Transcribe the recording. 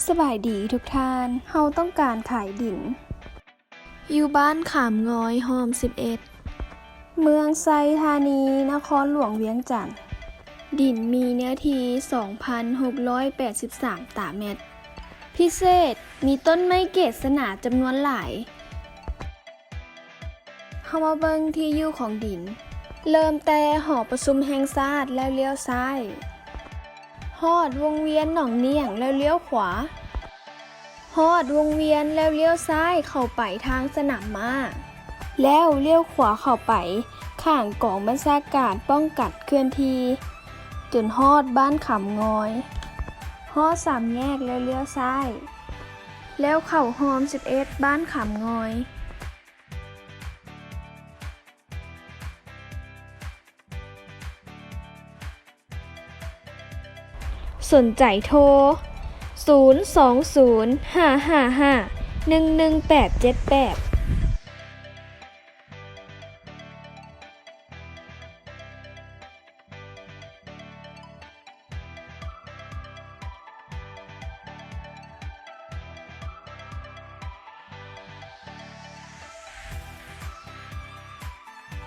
ສະບາຍດີທຸກທ່ານ, ເຮົາຕ້ອງການຂາຍດິນ ຢູ່ບ້ານຂາມງອຍ ຮ່ອມສິບເອັດ ເມືອງໄຊທານີ, ນະຄອນຫຼວງວຽງຈັນ. ດິນມີເນື້ອທີ່ ສອງພັນຫົກຮ້ອຍແປດສິບສາມ ຕາແມັດ. ພິເສດ, ມີຕົ້ນໄມ້ເກດສະໜາຈຳນວນຫຼາຍ. ເຮົາມາເບິ່ງທີ່ຢູ່ຂອງດິນ. ເລີ່ມແຕ່ຫໍປະຊຸມແຫ່ງຊາດແລ້ວລ້ຽວຊ້າຍ, ຮອດວົງວຽນໜອງໜ້ຽງແລ້ວລ້ຽວຂວາ, ຮອດວົງວຽນແລ້ວລ້ຽວຊ້າຍເຂົ້າໄປທາງສະໜາມມ້າ, ແລ້ວລ້ຽວຂວາເຂົ້າໄປຂ້າງກອງບັນຊາການປ້ອງກັນເຄື່ອນທີ່ ຈົນຮອດບ້ານຂາມງອຍ, ຮອດສາມແຍກແລ້ວລ້ຽວຊ້າຍ, ແລ້ວເຂົ້າຮ່ອມສິບເອັດ ບ້ານຂາມງອຍ. ສົນໃຈໂທ ສູນສອງສູນ ຫ້າຫ້າຫ້າ ໜຶ່ງໜຶ່ງແປດເຈັດແປດ.